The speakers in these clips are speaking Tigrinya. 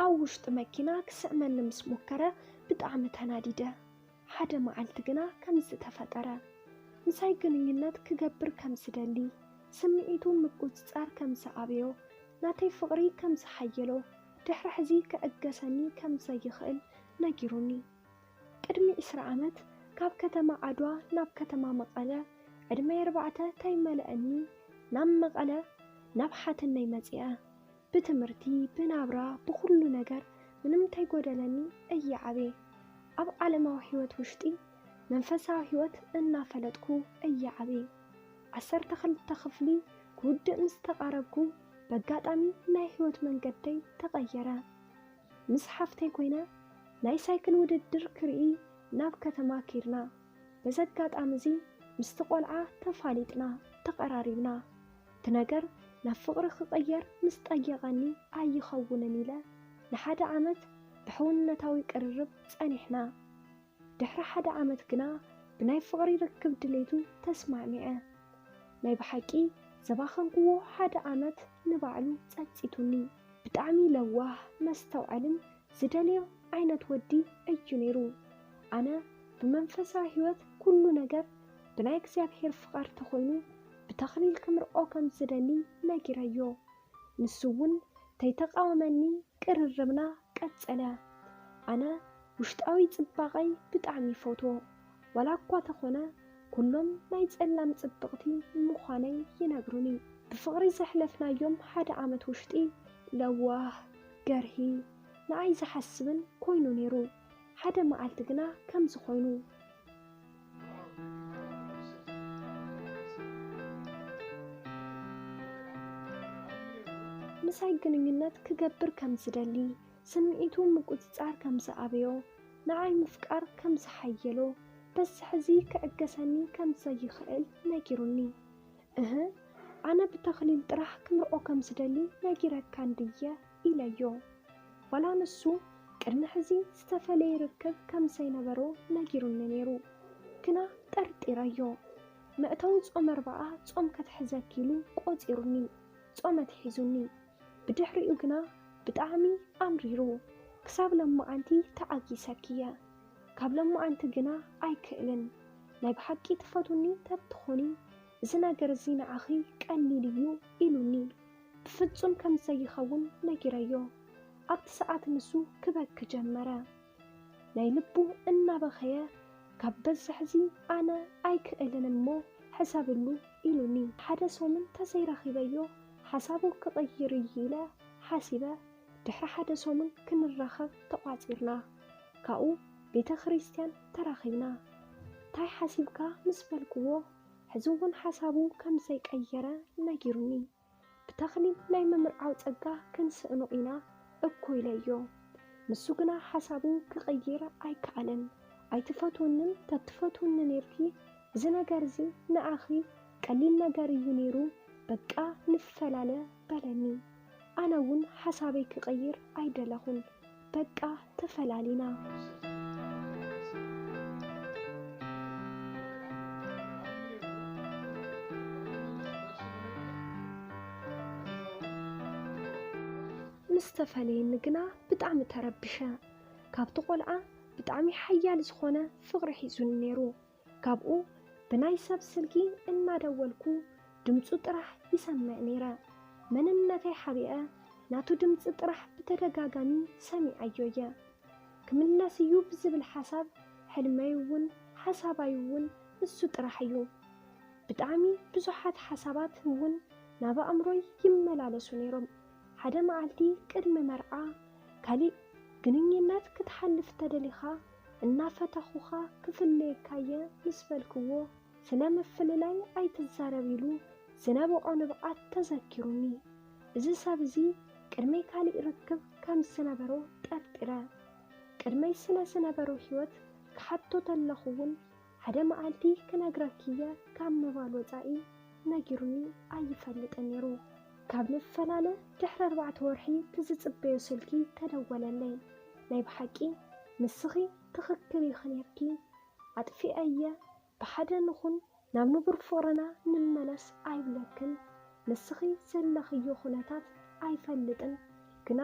ኣብ ውሽጢ መኪና ክስዕመኒ ምስ ሞከረ ብጣዕሚ ተናዲደ። ሓደ መዓልቲ ግና ከምዚ ተፈጠረ። ምሳይ ግንኙነት ክገብር ከም ዝደሊ፣ ስምዒቱ ምቁጽጻር ከም ዝኣበዮ፣ ናተይ ፍቕሪ ከም ዝሓየሎ፣ ድሕሪ ሕዚ ክዕገሰኒ ከም ዘይኽእል ነጊሩኒ። ቅድሚ ዕስራ ዓመት ካብ ከተማ ዓድዋ ናብ ከተማ መቐለ ዕድመይ ኣርባዕተ ተይመልአኒ ናብ መቐለ ናብ ሓትነይ መጺኣ። ብትምህርቲ፣ ብናብራ፣ ብኹሉ ነገር ምንም ተይጎደለኒ እየ ዓብየ። ኣብ ዓለማዊ ሕይወት ውሽጢ መንፈሳዊ ሕይወት እናፈለጥኩ እየ ዓብየ። ዓሰርተ ክልተ ክፍሊ ክውድእ ምስ ተቓረብኩ በጋጣሚ ናይ ሕይወት መንገደይ ተቐየረ። ምስ ሓፍተይ ኮይነ ናይ ሳይክል ውድድር ክርኢ ናብ ከተማ ኬድና። በዚ ኣጋጣሚ እዚ ምስቲ ቆልዓ ተፋሊጥና፣ ተቐራሪብና። እቲ ነገር ናብ ፍቕሪ ክቕየር ምስ ጠየቐኒ ኣይኸውንን ኢለ ንሓደ ዓመት ብሕውነታዊ ቅርርብ ጸኒሕና። ድሕሪ ሓደ ዓመት ግና ብናይ ፍቕሪ ርክብ ድሌቱ ተስማዕሚዐ። ናይ ብሓቂ ዘባኸንክዎ ሓደ ዓመት ንባዕሉ ጸጺቱኒ። ብጣዕሚ ለዋህ፣ መስተውዐልን ዝደልዮ ዓይነት ወዲ እዩ ነይሩ። ኣነ ብመንፈሳዊ ሕይወት ኩሉ ነገር ብናይ እግዚኣብሔር ፍቓድ ተኾይኑ ብተኽሊል ክምርዖ ከም ዝደሊ ነጊረዮ። ንሱ እውን ተይተቓወመኒ ቅርርብና ቀጸለ። ኣነ ውሽጣዊ ጽባቐይ ብጣዕሚ ይፈትዎ። ዋላ እኳ ተኾነ ኩሎም ናይ ጸላም ጽብቕቲ ምዃነይ ይነግሩኒ። ብፍቕሪ ዘሕለፍናዮም ሓደ ዓመት ውሽጢ ለዋህ፣ ገርሂ፣ ንኣይ ዝሓስብን ኮይኑ ነይሩ። ሓደ መዓልቲ ግና ከምዚ ኮይኑ። ምሳይ ግንኙነት ክገብር ከም ዝደሊ፣ ስምዒቱ ምቁጽጻር ከም ዝኣበዮ፣ ንኣይ ምፍቃር ከም ዝሓየሎ፣ በዚ ሕዚ ክዕገሰኒ ከም ዘይኽእል ነጊሩኒ። እህ፣ ኣነ ብተኽሊል ጥራሕ ክምርዖ ከም ዝደሊ ነጊረካ እንድየ ኢለዮ። ዋላ ንሱ ቅድሚ ሕዚ ዝተፈለየ ርክብ ከም ዘይነበሮ ነጊሩኒ ነይሩ፣ ግና ጠርጢረዮ። መእተዊ ጾም ኣርብዓ ጾም ከትሕዘኪ ኢሉ ቆጺሩኒ፣ ጾም ኣትሒዙኒ። ብድሕሪኡ ግና ብጣዕሚ ኣምሪሩ፣ ክሳብ ለማዓንቲ ተዓጊሰኪየ፣ ካብ ለማዓንቲ ግና ኣይክእልን። ናይ ብሓቂ ትፈትውኒ ተትኾኒ፣ እዚ ነገር እዚ ንዓኺ ቀሊል እዩ ኢሉኒ። ብፍጹም ከም ዘይኸውን ነጊረዮ። ኣብቲ ሰዓት ንሱ ክበኪ ጀመረ። ናይ ልቡ እናበኸየ፣ ካብ በዝሕ እዚ ኣነ ኣይክእልን እሞ ሕሰብሉ ኢሉኒ። ሓደ ሰሙን ተዘይረኺበዮ ሓሳቡ ክቕይር እዩ ኢለ ሓሲበ። ድሕሪ ሓደ ሰሙን ክንራኸብ ተቋጺርና። ካብኡ ቤተ ክርስቲያን ተራኺብና። እንታይ ሓሲብካ ምስ በልክዎ፣ ሕዚ እውን ሓሳቡ ከም ዘይቀየረ ነጊሩኒ። ብተኽሊል ናይ ምምርዓው ጸጋ ክንስእኖ ኢና እኮ ኢለዮ። ንሱ ግና ሓሳቡ ክቕይር ኣይከኣለን። ኣይትፈትውንን ተትፈትውኒ ነይርኪ፣ እዚ ነገር እዚ ንኣኺ ቀሊል ነገር እዩ ነይሩ፣ በቃ ንፈላለ በለኒ። ኣነ እውን ሓሳበይ ክቕይር ኣይደለኹን። በቃ ተፈላሊና። ምስ ተፈለየኒ ግና ብጣዕሚ ተረቢሸ። ካብቲ ቆልዓ ብጣዕሚ ሓያል ዝኾነ ፍቕሪ ሒዙኒ ነይሩ። ካብኡ ብናይ ሰብ ስልኪ እናደወልኩ ድምፁ ጥራሕ ይሰምዕ ነይረ። መንነተይ ሓቢአ ናቱ ድምፂ ጥራሕ ብተደጋጋሚ ሰሚዐዮ እየ። ክምለስ እዩ ብዝብል ሓሳብ፣ ሕልመይ እውን ሓሳባይ እውን ንሱ ጥራሕ እዩ። ብጣዕሚ ብዙሓት ሓሳባት እውን ናብ ኣእምሮይ ይመላለሱ ነይሮም። ሓደ መዓልቲ ቅድሚ መርዓ፣ ካሊእ ግንኙነት ክትሓልፍ ተደሊኻ እናፈተኹኻ ክፍለየካየ ምስ በልክዎ፣ ስለ ምፍልላይ ኣይትዛረብ ኢሉ ዝነበዖ ንብዓት ተዘኪሩኒ። እዚ ሰብ እዚ ቅድመይ ካሊእ ርክብ ከም ዝነበሮ ጠርጢረ። ቅድመይ ስለ ዝነበሮ ህይወት ክሓቶ ተለኹ እውን ሓደ መዓልቲ ክነግረኪየ ካብ ምባል ወጻኢ ነጊሩኒ ኣይፈልጥን ነይሩ። ካብ ንፈላለ ድሕሪ ኣርባዕተ ወርሒ ብዝጽበዮ ስልኪ ተደወለለይ። ናይ ብሓቂ ንስኺ ትኽክል ኢኺ ነይርኪ፣ ኣጥፊኤ እየ፣ ብሓደ ንኹን፣ ናብ ንቡር ፍቕርና ንመለስ ኣይብለክን። ንስኺ ዘለኽዮ ኩነታት ኣይፈልጥን፣ ግና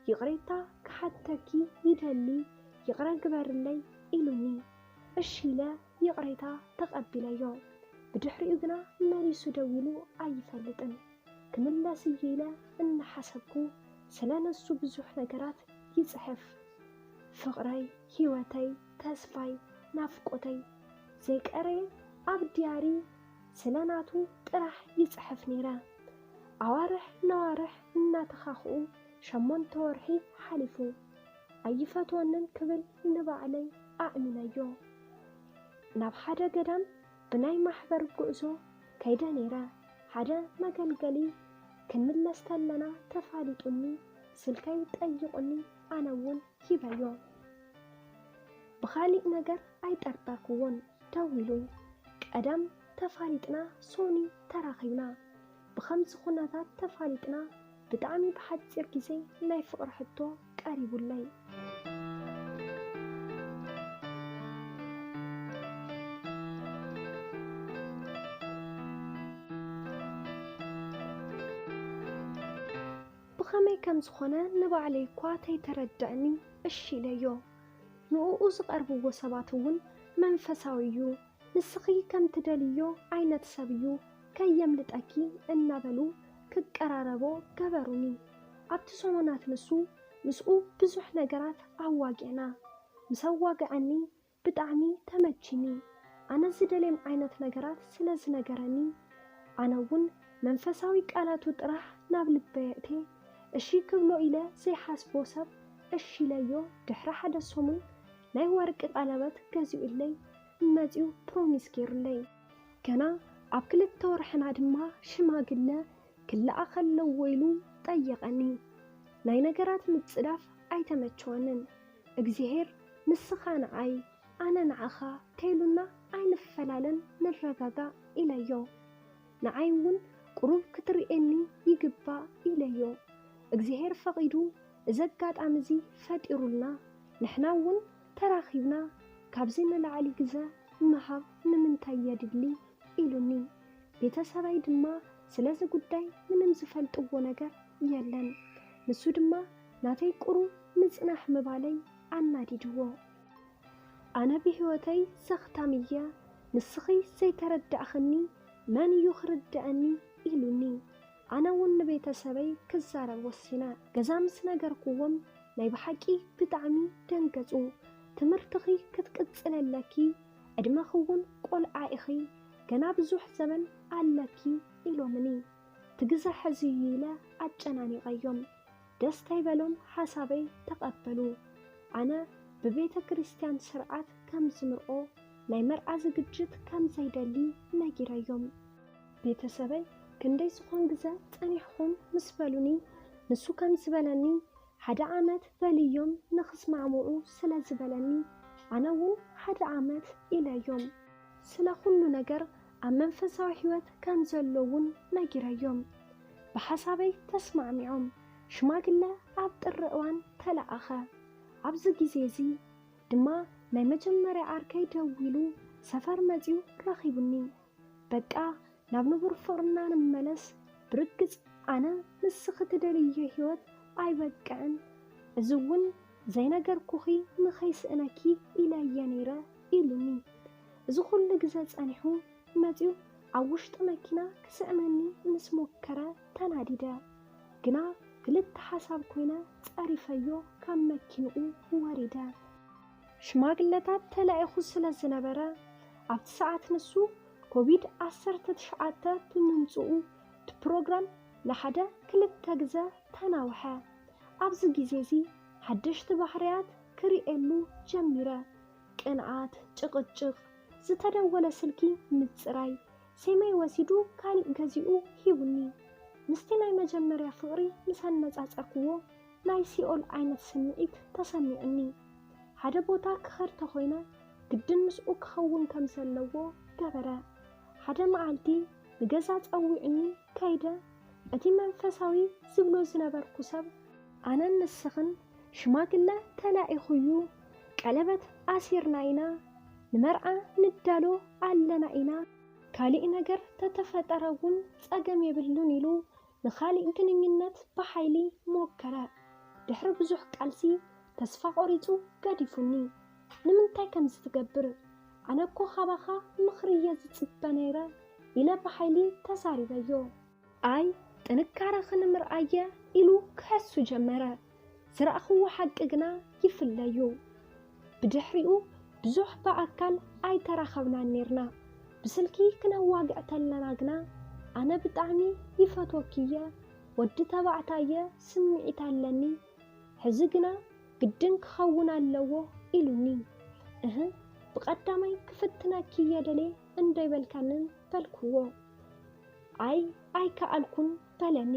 ይቕሬታ ክሓተኪ ይደሊ፣ ይቕረ ግበርለይ ኢሉኒ። እሺ ኢለ ይቕሬታ ተቐቢለዮ። ብድሕሪኡ ግና መሊሱ ደዊሉ ኣይፈልጥን። ክምለስ እየ ኢለ እናሓሰብኩ ስለ ንሱ ብዙሕ ነገራት ይጽሕፍ። ፍቕረይ፣ ህይወተይ፣ ተስፋይ፣ ናፍቆተይ ዘይቀረየ ኣብ ድያሪ ስለ ናቱ ጥራሕ ይጽሕፍ ነይረ። ኣዋርሕ ነዋርሕ እናተኻኽኡ ሸሞንተ ወርሒ ሓሊፉ። ኣይፈትወንን ክብል ንባዕለይ ኣእሚነዮ። ናብ ሓደ ገዳም ብናይ ማሕበር ጉዕዞ ከይደ ነይረ። ሓደ መገልገሊ ክንምለስ ተለና ተፋሊጡኒ፣ ስልከይ ጠይቑኒ፣ ኣነ እውን ሂበዮ። ብኻሊእ ነገር ኣይጠርጠርኩዎን፣ ደዊሉ። ቀደም ተፋሊጥና ሶኒ ተራኺብና። ብኸምዚ ኩነታት ተፋሊጥና ብጣዕሚ ብሓጺር ግዜ ናይ ፍቕሪ ሕቶ ቀሪቡለይ። ብኸመይ ከም ዝኾነ ንባዕለይ እኳ ተይተረድኣኒ እሺ ኢለዮ። ንእኡ ዝቐርብዎ ሰባት እውን መንፈሳዊ እዩ፣ ንስኺ ከም ትደልዮ ዓይነት ሰብ እዩ፣ ከየምልጠኪ እናበሉ ክቀራረቦ ገበሩኒ። ኣብቲ ሰሙናት ንሱ ምስኡ ብዙሕ ነገራት ኣዋጊዕና። ምስ ኣዋግዐኒ ብጣዕሚ ተመቺኒ። ኣነ ዝደልዮም ዓይነት ነገራት ስለ ዝነገረኒ፣ ኣነ እውን መንፈሳዊ ቃላቱ ጥራሕ ናብ ልበይ ኣእትየ እሺ ክብሎ ኢለ ዘይሓስቦ ሰብ እሺ ኢለዮ። ድሕሪ ሓደ ሰሙን ናይ ወርቂ ቀለበት ገዚኡለይ መጺኡ ፕሮሚስ ገይሩለይ። ገና ኣብ ክልተ ወርሕና ድማ ሽማግለ ክለኣኽ ኣለዎ ኢሉ ጠየቐኒ። ናይ ነገራት ምጽዳፍ ኣይተመቸወንን። እግዚኣብሔር ንስኻ ንዓይ ኣነ ንዓኻ ከይሉና ኣይንፈላለን፣ ንረጋጋእ ኢለዮ። ንዓይ እውን ቁሩብ ክትርእየኒ ይግባእ ኢለዮ። እግዚኣብሔር ፈቒዱ እዚ ኣጋጣሚ እዚ ፈጢሩልና፣ ንሕና እውን ተራኺብና፣ ካብዚ ንላዕሊ ግዘ ምሃብ ንምንታይ የድሊ ኢሉኒ። ቤተሰበይ ድማ ስለዚ ጉዳይ ምንም ዝፈልጥዎ ነገር የለን። ንሱ ድማ ናተይ ቁሩብ ምጽናሕ ምባለይ ኣናዲድዎ። ኣነ ብህይወተይ ዘኽታም እየ፣ ንስኺ ዘይተረዳእኽኒ መን እዩ ክርድኣኒ ኢሉኒ። ኣነ እውን ንቤተሰበይ ክዛረብ ወሲነ። ገዛ ምስ ነገርኩዎም ናይ ብሓቂ ብጣዕሚ ደንገጹ። ትምህርትኺ ክትቅጽሊ ኣለኪ፣ ዕድመኺ እውን ቆልዓ ኢኺ፣ ገና ብዙሕ ዘመን ኣለኪ ኢሎምኒ። እቲ ግዘ ሕዚ እዩ ኢለ ኣጨናኒቐዮም። ደስ ኣይበሎም፣ ሓሳበይ ተቐበሉ። ኣነ ብቤተ ክርስቲያን ስርዓት ከም ዝምርዖ ናይ መርዓ ዝግጅት ከም ዘይደሊ ነጊረዮም። ቤተሰበይ ክንደይ ዝኾን ግዘ ጸኒሕኹም ምስ በሉኒ፣ ንሱ ከም ዝበለኒ ሓደ ዓመት በልዮም ንኽስማዕምዑ ስለ ዝበለኒ፣ ኣነ እውን ሓደ ዓመት ኢለዮም። ስለ ኩሉ ነገር ኣብ መንፈሳዊ ህይወት ከም ዘሎ እውን ነጊረዮም። ብሓሳበይ ተስማዕሚዖም። ሽማግለ ኣብ ጥሪ እዋን ተለኣኸ። ኣብዚ ግዜ እዚ ድማ ናይ መጀመርያ ዓርከይ ደዊሉ ሰፈር መጺኡ ረኺቡኒ። በቃ ናብ ንቡር ፍቕርና ንመለስ። ብርግጽ ኣነ ንስኺ ትደልዮ ህይወት ኣይበቅዕን፣ እዚ እውን ዘይነገርኩኺ ንኸይስእነኪ ኢለየ ነይረ ኢሉኒ። እዚ ኩሉ ግዘ ጸኒሑ መጺኡ ኣብ ውሽጢ መኪና ክስእነኒ ምስ ሞከረ ተናዲደ። ግና ክልተ ሓሳብ ኮይነ ጸሪፈዮ ካብ መኪንኡ ወሪደ። ሽማግለታት ተላኢኹ ስለ ዝነበረ ኣብቲ ሰዓት ንሱ ኮቪድ ዓሰርተ ትሽዓተ ብምምጽኡ እቲ ፕሮግራም ንሓደ ክልተ ግዘ ተናውሐ። ኣብዚ ግዜ እዚ ሓደሽቲ ባህርያት ክርእየሉ ጀሚረ። ቅንኣት፣ ጭቕጭቕ፣ ዝተደወለ ስልኪ ምጽራይ፣ ሴመይ ወሲዱ ካልእ ገዚኡ ሂቡኒ። ምስቲ ናይ መጀመርያ ፍቕሪ ምስ ኣነጻጸርክዎ ናይ ሲኦል ዓይነት ስምዒት ተሰሚዑኒ። ሓደ ቦታ ክኸድ ተኾይነ ግድን ምስኡ ክኸውን ከም ዘለዎ ገበረ። ሓደ መዓልቲ ንገዛ ጸዊዑኒ ከይደ እቲ መንፈሳዊ ዝብሎ ዝነበርኩ ሰብ ኣነን ንስኽን ሽማግለ ተላኢኹ እዩ፣ ቀለበት ኣሲርና ኢና፣ ንመርዓ ንዳሎ ኣለና ኢና፣ ካሊእ ነገር ተተፈጠረ እውን ጸገም የብሉን ኢሉ ንኻሊእ ግንኙነት ብሓይሊ ሞከረ። ድሕሪ ብዙሕ ቃልሲ ተስፋ ቆሪጹ ገዲፉኒ። ንምንታይ ከምዚ ትገብር? ኣነ እኮ ካባኻ ምኽሪ እየ ዝጽበ ነይረ ኢለ ብሓይሊ ተዛሪበዮ። ኣይ ጥንካረኺ ንምርኣየ ኢሉ ክሕሱ ጀመረ። ዝረኣኽዎ ሓቂ ግና ይፍለዩ። ብድሕሪኡ ብዙሕ ብኣካል ኣይተራኸብናን ኔርና። ብስልኪ ክነዋግዕ ተለና ግና ኣነ ብጣዕሚ ይፈትወኪ እየ፣ ወዲ ተባዕታይ እየ፣ ስምዒት ኣለኒ፣ ሕዚ ግና ግድን ክኸውን ኣለዎ ኢሉኒ። እህ ብቐዳማይ ክፍትነኪ እየ ደልየ እንዶ ኣይበልካንን በልክዎ። ኣይ ኣይከኣልኩን በለኒ።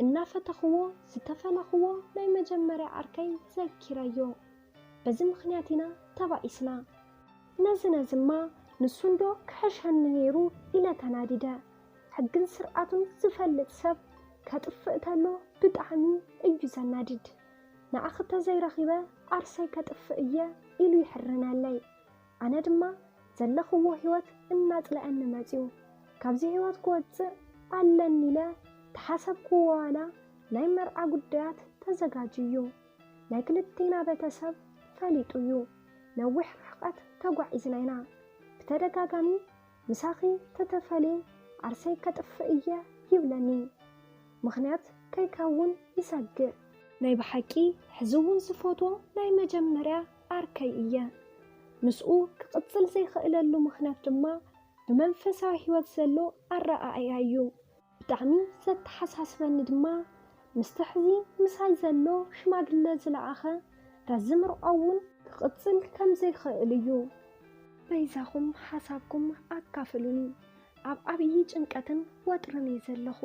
እናፈተኽዎ ዝተፈለኽዎ ናይ መጀመርያ ዓርከይ ዘኪረዮ። በዚ ምኽንያት ኢና ተባኢስና። ነዚ ነዝማ ንሱ እንዶ ክሕሸኒ ነይሩ ኢለ ተናዲደ። ሕግን ስርዓቱን ዝፈልጥ ሰብ ከጥፍእ ተሎ ብጣዕሚ እዩ ዘናድድ። ንዓኺ ተዘይረኺበ ዓርሰይ ከጥፍእ እየ ኢሉ ይሕርነለይ። ኣነ ድማ ዘለኽዎ ህይወት እናጽለኣኒ መጺኡ። ካብዚ ህይወት ክወጽእ ኣለኒ ኢለ ተሓሰብክዎ ዋላ ናይ መርዓ ጉዳያት ተዘጋጅዩ። ናይ ክልቴና ቤተሰብ ፈሊጡ እዩ። ነዊሕ ርሕቀት ተጓዒዝና ኢና። ብተደጋጋሚ ምሳኺ ተተፈልየ ዓርሰይ ከጥፍእ እየ ይብለኒ። ምኽንያት ከይከውን ይሰግእ። ናይ ብሓቂ ሕዚ እውን ዝፈትዎ ናይ መጀመርያ ዓርከይ እየ። ምስኡ ክቕጽል ዘይኽእለሉ ምኽንያት ድማ ብመንፈሳዊ ህይወት ዘሎ ኣረኣእያ እዩ። ብጣዕሚ ዘተሓሳስበኒ ድማ ምስቲ ሕዚ ምሳይ ዘሎ ሽማግለ ዝለኣኸ ረዚ ምርዖ እውን ክቕጽል ከም ዘይኽእል እዩ። በይዛኹም ሓሳብኩም ኣካፍሉኒ። ኣብ ዓብዪ ጭንቀትን ወጥርን እየ ዘለኹ።